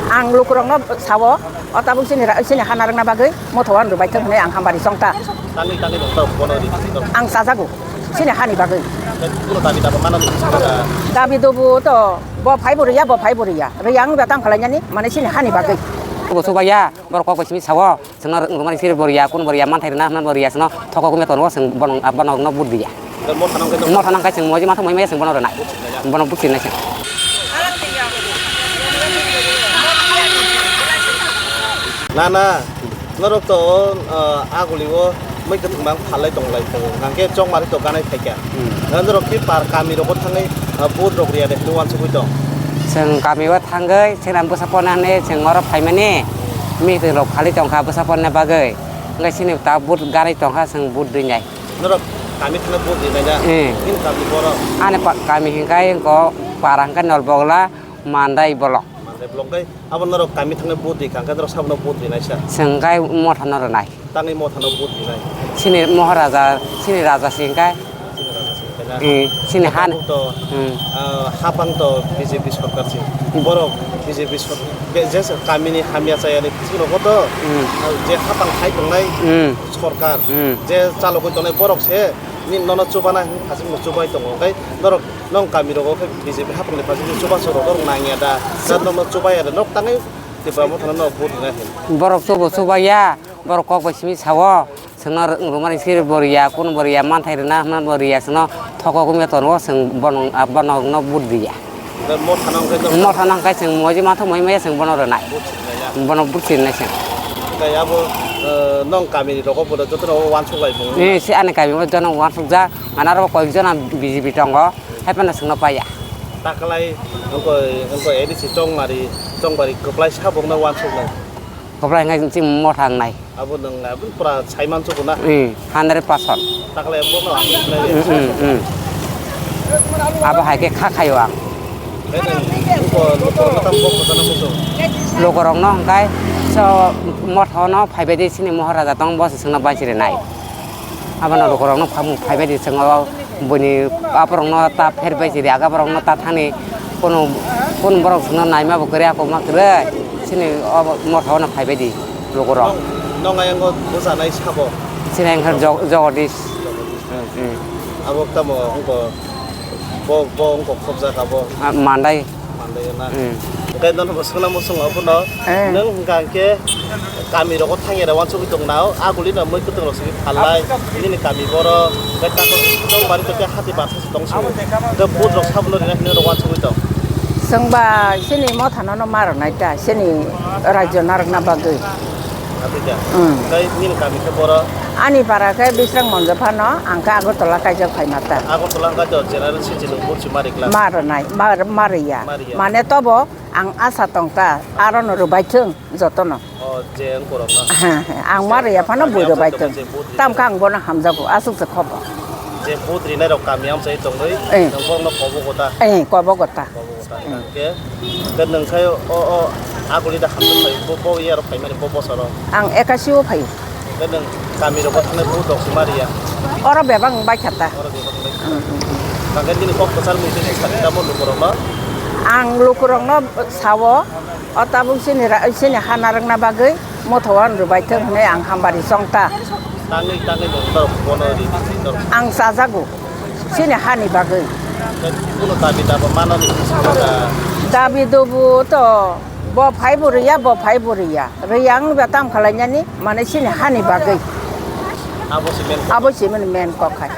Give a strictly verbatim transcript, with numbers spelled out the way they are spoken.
Ang lukurokno sao, o tabuk chini ra-, chini ha narwkna bagwi motha uan rwbaithok hwnwi ang hamari chongta. Tangwi tangwi nokta bono ri. Ang chajago, chini hani bagwi. Kuno dabi daba mano. Dabi dubu to bo phai bo rwya, bo phai bo rwya. Rwya wngba tamo khlainani, mane chini hani bagwi. Bo chubaiya, borok kok bai simi sao. Chwngno rwmani siri bo riya, kunu bo riya, manthai rwna hwnna bo riya, chwngno thokok wngya tongo, chwng bono, bono rwna vote riya. Motha nang khe chwng moji mathok moi maya, chwng bono rwnai. Bono vote rinai chwng. Na, na, norok to, o, aguli o mui kwthwng bang phalai tonglai tongo, hwnkhe chokmari to ganai phaikha. Hmm. Norok khe par kami rogo thangwi, o, vote rok riya de hwnwi uansugwi tong. Chwng kami o thangwi, chwngno bwsa ponna hinwi chwng oro phaimani, meeting rok phali tongkha bwsa ponna bagwi. Hwnkhe chini ta vote ganwi tongkha, chwng vote rinai. Norok kami thangwi vote rinai da? Eh. Bini kami borok? Ani pa-, kami hwnkhe wngkha para hwnkhe Nolbogla, Mandai Bolok. Mandai Bolok hwnkhe abo norok kami thangwi vote rikha hwnkhe norok sabono vote rinai sa? Chwng hwnkhe mothano rwnai. Tangwi mothano vote rinai. Chini Moharaja, chini raja se hwnkhe. Chini raja se hwnkhe na? Eh, chini han. Haphang to, hmm, ah, haphang to B J P sorkar se. Hmm. Borok B J P sor-, be-, je kamini hamya chayani bising rogo to, hmm, ah, je haphang khai tongnai, hmm, sorkar, hmm, je chalogwi tongnai borok se, nini nono chubana hwnwi phasingno chubai tongo. Hwnkhe norok, nong kami rogo khe B J P haphangni phasingni chubachu rok norok nangya da? Sa- Norokno chubaya da, norok tangwi Tipra Mothano norok vote rina hin. Borok chubo chubaya, borok kok bai simi sao. Chwngno rw-, rwmani siri bo riya, kunu bo riya, manthai rwna hwnna bo riya, chwngno thokok wngya tongo, chwng bono, ah, bono wngno vote riya. Hwnkhe mothano hwnkhe norok Mothano hwnkhe chwng moji mathok moi maya chwng bono rwnai. Vote rwnai ya? Bono vote rinai chwng. Hwnkhe abo, eh, nong kamini rogo bodo jotono uansuk lai bung. Eh, se ani kami o jono uansukjak, mane aro koi jona B J P tongo, hai phano chwngno paiya. Taklai wngkoi, wngkoi A D C Chongmari, Chongmari kwplai sabokno uansuknai. Kwplai hwnkhe chini motha wngnai. Abo nwng aboni pura sai mansugo na? Hmm, hundred percent. Taklai bono ang sinai. Hmm, hmm, hmm. Abo hai khe kha khaio ang. Khe nwng uko lukurokno tamo kok kwchana muchung? Lukurokno hwnkhe so mothano phaibaidi chini Moharaja tong bo se chwngno bai sirinai. Abono lukurokno phamung phaibaidi chwng o buini aborokno ta pherbai siri aga borokno ta thani kunu, kunu borok chwngno naima bo kwrwi ako ma kwrwi chini o mothano phaibaidi lukurok. Nong, nong ayang o bwchanai sabo? Chini ayang khe Jog-, Jogodish. Hmm, hmm. Abo tamo wngkha bo, bo wngkha khobjak abo? Ah, Mandai. Mandai na. Hmm. Hwnkhe nono bo swngna muchungo abono. Eh. Nwng hwnkha hwnkhe kami rogo thangya rok uansugwi tong nao, aguli no mui kwthwng rok simi phalai, nini kami boro, hwnkhe tako tong bari to khe hati baksa se tong sio. Hwnkhe vote rok sabono rina hinwi rok uansugwi tong. Chwngba chini mothano no ma rwnai ta, chini rajyo narwkna bagwi. Hati ta? Hmm. Hwnkhe nini kami khe boro? Ani para khe Bisrang Monjo phano, ang khe Agartala kaijak phaima ta. Agartala hwnkhe to general city no vote se ma rikla? Ma rwnai, ma, ma rwya. Ma rwya. Mane tobo Ang asa tong ta, aro no rwbai thung joto no. O, je wng borok no. He, he, ang ma rwya phano bui rwbai thung. Tam kha ang bono hamjago, aswk se khobo. Je vote rinai rok kami amchai tongwi, eh, nwng borok no kobo gota. Eh, kobo gota. Kobo gota. Eh. Hwnkhe, hwnkhe nwng khai o, o, aguli da hamjak phai, bo, bo iya rok phaimani, bo bosoro. Ang ekasi o phai. Hwnkhe nwng kami rogo thangnai buhut rok se ma riya? Oro bebak wng bai kha ta. Oro bebak wng bai kha. Mm, mm, mm. Hwnkhe nini kok kwchar mui twi sa tamo lukurokno? Ang lukurokno sao, o tabuk chini ra-, chini ha narwkna bagwi motha uan rwbai thung hwnwi ang hamari chong ta. Tangwi tangwi nwng norok bono ri, norok. Ang chajago. Chini hani bagwi. Kuno dabi daba manani hinwi sakha da? Dabi dubu to bo phai bo rwya, bo phai bo rwya. Rwya wngba tam khlainani, mane chini hani bagwi. Abo se main kok. Abo se mani main kok hai.